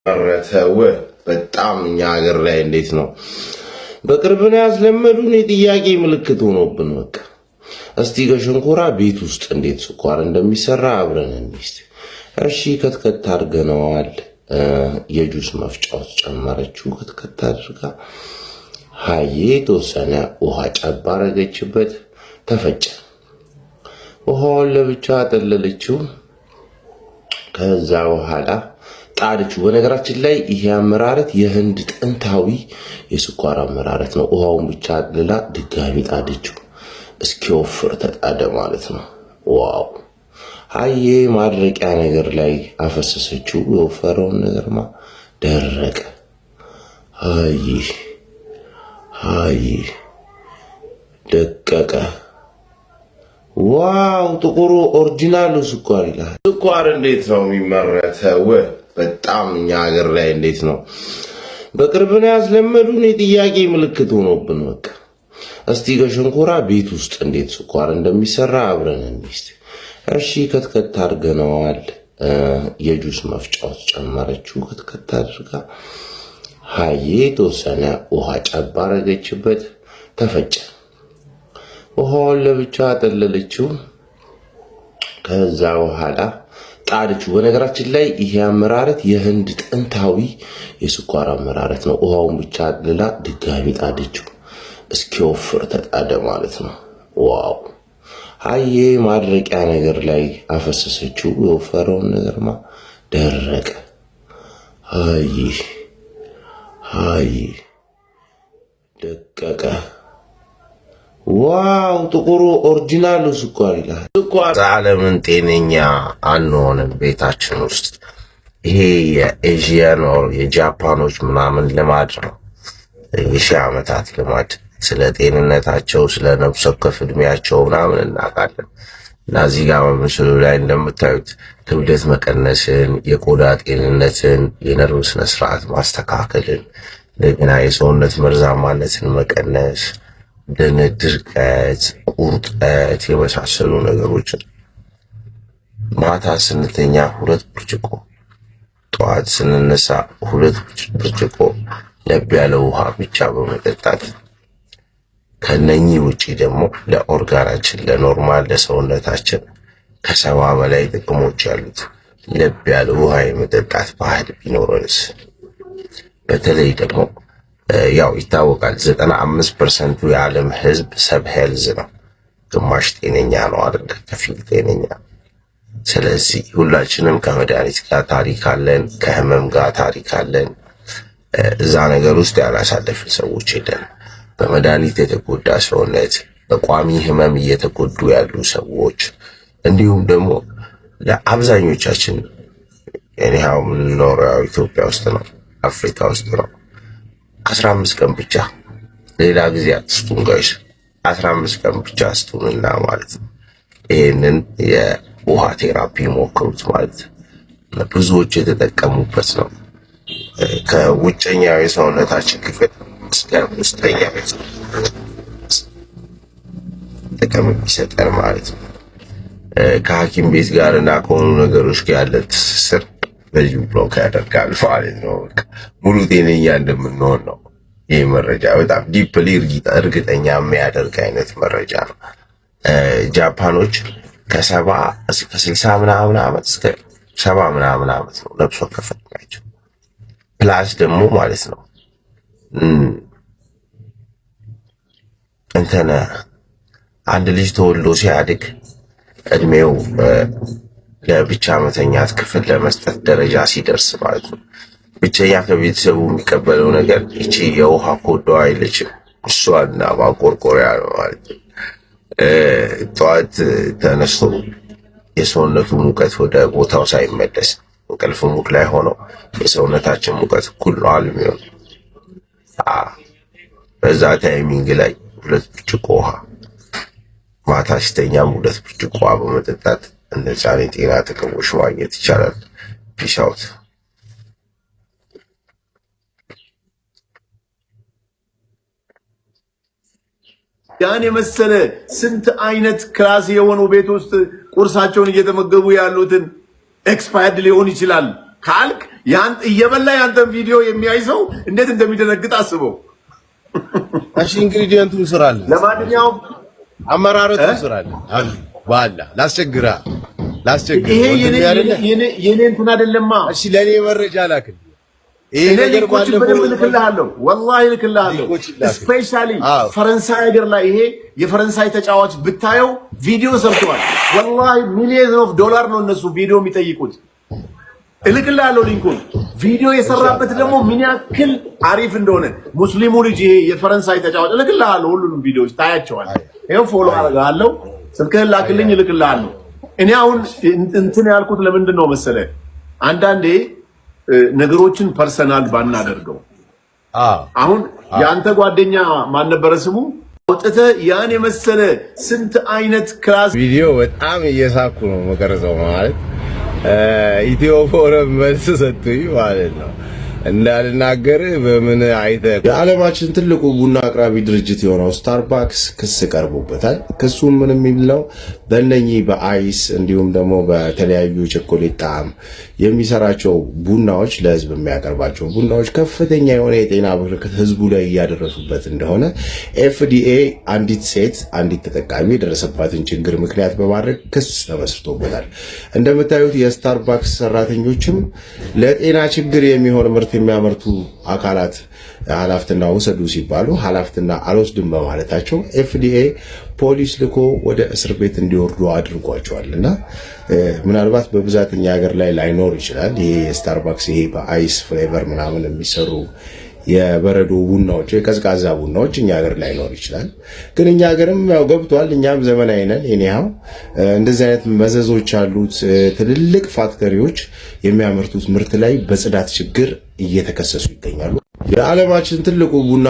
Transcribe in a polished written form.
መረተው በጣም እኛ ሀገር ላይ እንዴት ነው በቅርብ ነው ያስለመዱን የጥያቄ ምልክት ሆኖብን። በቃ እስቲ ከሸንኮራ ቤት ውስጥ እንዴት ስኳር እንደሚሰራ አብረን እንስት። እሺ ከትከት አድርገነዋል። የጁስ መፍጫ ውስጥ ጨመረችው። ከትከት አድርጋ ሀዬ የተወሰነ ውሃ ጨብ አረገችበት። ተፈጨ። ውሃውን ለብቻ አጠለለችው። ከዛ በኋላ ጣደችው። በነገራችን ላይ ይሄ አመራረት የህንድ ጥንታዊ የስኳር አመራረት ነው። ውሃውን ብቻ አጥልላ ድጋሚ ጣደችው። እስኪወፍር ተጣደ ማለት ነው። Wow! አዬ ማድረቂያ ነገር ላይ አፈሰሰችው። የወፈረውን ነገርማ ደረቀ። አይ አይ ደቀቀ። Wow! ጥቁሩ original ኡ ስኳር ይላል። ስኳር እንዴት ነው የሚመረተው? በጣም እኛ ሀገር ላይ እንዴት ነው በቅርብ ነው ያስለመዱን የጥያቄ ምልክት ሆኖብን። በቃ እስቲ ከሸንኮራ ቤት ውስጥ እንዴት ስኳር እንደሚሰራ አብረን እንስት። እሺ ከትከት አድርገነዋል። የጁስ መፍጫ ውስጥ ጨመረችው። ከትከት አድርጋ ሀዬ የተወሰነ ውሃ ጨብ አረገችበት። ተፈጨ። ውሃውን ለብቻ አጠለለችው። ከዛ በኋላ ጣደችው። በነገራችን ላይ ይሄ አመራረት የህንድ ጥንታዊ የስኳር አመራረት ነው። ውሃውን ብቻ አጥልላ ድጋሚ ጣደችው። እስኪወፍር ተጣደ ማለት ነው። Wow! አዬ ማድረቂያ ነገር ላይ አፈሰሰችው። የወፈረውን ነገርማ ደረቀ። አይ አይ ደቀቀ። Wow! ጥቁሩ original ኡ ስኳር ይላል። ስኳር ዓለምን ጤነኛ አንሆንም ቤታችን ውስጥ። ይሄ የ Asian or የጃፓኖች ምናምን ልማድ ነው፣ የሺህ ዓመታት ልማድ። ስለ ጤንነታቸው ስለ ነፍስ ወከፍ ዕድሜያቸው ምናምን እናውቃለን። እና እዚህ ጋር በምስሉ ላይ እንደምታዩት ክብደት መቀነስን፣ የቆዳ ጤንነትን፣ የነርቭ ስነስርዓት ማስተካከልን፣ እንደገና የሰውነት መርዛማነትን መቀነስ፣ እንደነ ድርቀት፣ ቁርጠት የመሳሰሉ ነገሮችን ማታ ስንተኛ 2 ብርጭቆ፣ ጠዋት ስንነሳ 2 ብርጭቆ ለብ ያለ ውሃ ብቻ በመጠጣት፣ ከነኚህ ውጪ ደግሞ ለ organ ኣችን ለ normal ለሰውነታችን ከ70 በላይ ጥቅሞች ያሉት ለብ ያለ ውሃ የመጠጣት ባህል ቢኖረንስ? በተለይ ደግሞ ያው ይታወቃል 95% ኡ የዓለም ሕዝብ sub health ነው። ግማሽ ጤነኛ ነው አይደለ? ከፊል ጤነኛ። ስለዚህ ሁላችንም ከመድኃኒት ጋር ታሪክ አለን፣ ከህመም ጋር ታሪክ አለን። እዛ ነገር ውስጥ ያላሳለፍን ሰዎች የለን። በመድኃኒት የተጎዳ ሰውነት፣ በቋሚ ህመም እየተጎዱ ያሉ ሰዎች፣ እንዲሁም ደግሞ ለአብዛኞቻችን anyhow የምንኖረው ኢትዮጵያ ውስጥ ነው፣ አፍሪካ ውስጥ ነው። 15 ቀን ብቻ፣ ሌላ ጊዜ አትስጡን guys። 15 ቀን ብቻ ስጡንና ማለት ነው ይሄንን የውሃ therapy ሞክሩት ማለት ነው። ብዙዎች የተጠቀሙበት ነው። ከውጨኛው የሰውነታችን ክፍል እስከ ውስጠኛው ጥቅም የሚሰጠን ማለት ነው። ከሐኪም ቤት ጋር እና ከሆኑ ነገሮች ጋር ያለ ትስስር በዚሁ block ያደርጋል ማለት ነው። ሙሉ ጤነኛ እንደምንሆን ነው። ይህ መረጃ በጣም deeply እርግጠኛ የሚያደርግ አይነት መረጃ ነው። ጃፓኖች ከ70 ከ60 ምናምን ዓመት እስከ 70 ምናምን ዓመት ነው ነፍስ ወከፍ ዕድሜያቸው። Plus ደግሞ ማለት ነው እንትን አንድ ልጅ ተወልዶ ሲያድግ እድሜው ለብቻ መተኛት ክፍል ለመስጠት ደረጃ ሲደርስ ማለት ነው ብቸኛ ከቤተሰቡ የሚቀበለው ነገር ይቺ የውሃ ኮዳዋ የለችም፣ እሷና ማቆርቆሪያ ነው ማለት ነው። ጠዋት ተነስቶ የሰውነቱ ሙቀት ወደ ቦታው ሳይመለስ እንቅልፍ mood ላይ ሆኖ የሰውነታችን ሙቀት እኩል ነው አሉ የሚሆነው። በዛ timing ላይ 2 ብርጭቆ ውሃ፣ ማታ ሲተኛም 2 ብርጭቆ ውሃ በመጠጣት እነዛን የጤና ጥቅሞች ማግኘት ይቻላል። Peace out። ያን የመሰለ ስንት አይነት class የሆኑ ቤት ውስጥ ቁርሳቸውን እየተመገቡ ያሉትን expired ሊሆን ይችላል ካልክ ያን እየበላ ያንተን ቪዲዮ የሚያይ ሰው እንዴት እንደሚደነግጥ አስበው። እሺ፣ ingredient ኡን ስራለን። ለማንኛውም አመራረቱን ስራለን። ባላ ላስቸግራ ላስቸግር። ይሄ የኔ እንትን አይደለማ። እሺ፣ ለኔ መረጃ ላክልኝ። ይሄ ነገር ባለፈው እልክልሃለሁ፣ ወላሂ እልክልሃለሁ። Especially ፈረንሳይ ሀገር ላይ ይሄ የፈረንሳይ ተጫዋች ብታየው ቪዲዮ ሰርተዋል። ወላሂ millions of dollar ነው እነሱ ቪዲዮ የሚጠይቁት። እልክልሃለሁ link ኡን። ቪዲዮ የሰራበት ደግሞ ምን ያክል አሪፍ እንደሆነ ሙስሊሙ ልጅ ይሄ የፈረንሳይ ተጫዋች እልክልሃለሁ። ሁሉንም ቪዲዮዎች ታያቸዋለህ። ይኸው follow አደርግሃለሁ። ስልክህን ላክልኝ፣ እልክልሃለሁ። እኔ አሁን እንትን ያልኩት ለምንድን ነው መሰለህ፣ አንዳንዴ ነገሮችን personal ባናደርገው። አሁን የአንተ ጓደኛ ማን ነበረ ስሙ? አውጥተህ ያን የመሰለ ስንት አይነት class ቪዲዮ በጣም እየሳኩ ነው መቀረጸው፣ ማለት ኢትዮ ፎረም መልስ ሰጡኝ ማለት ነው። እንዳልናገር በምን አይተህ። የዓለማችን ትልቁ ቡና አቅራቢ ድርጅት የሆነው ስታርባክስ ክስ ቀርቦበታል። ክሱ ምን የሚል ነው? በእነኚህ በ ice እንዲሁም ደግሞ በተለያዩ ቸኮሌት ጣዕም የሚሰራቸው ቡናዎች፣ ለህዝብ የሚያቀርባቸው ቡናዎች ከፍተኛ የሆነ የጤና ብክለት ህዝቡ ላይ እያደረሱበት እንደሆነ FDA አንዲት ሴት፣ አንዲት ተጠቃሚ የደረሰባትን ችግር ምክንያት በማድረግ ክስ ተመስርቶበታል። እንደምታዩት የስታርባክስ ሰራተኞችም ለጤና ችግር የሚሆን ምርት የሚያመርቱ አካላት ኃላፊትና ውሰዱ ሲባሉ ኃላፊትና አልወስድም በማለታቸው FDA ፖሊስ ልኮ ወደ እስር ቤት እንዲወርዱ አድርጓቸዋል። እና ምናልባት በብዛት እኛ ሀገር ላይ ላይኖር ይችላል። ይሄ የስታርባክስ ይሄ በ ice flavor ምናምን የሚሰሩ የበረዶ ቡናዎች፣ የቀዝቃዛ ቡናዎች እኛ ሀገር ላይኖር ይችላል። ግን እኛ ሀገርም ያው ገብቷል። እኛም ዘመናዊ ነን። Anyhow እንደዚህ አይነት መዘዞች አሉት። ትልልቅ factory ዎች የሚያመርቱት ምርት ላይ በጽዳት ችግር እየተከሰሱ ይገኛሉ። የዓለማችን ትልቁ ቡና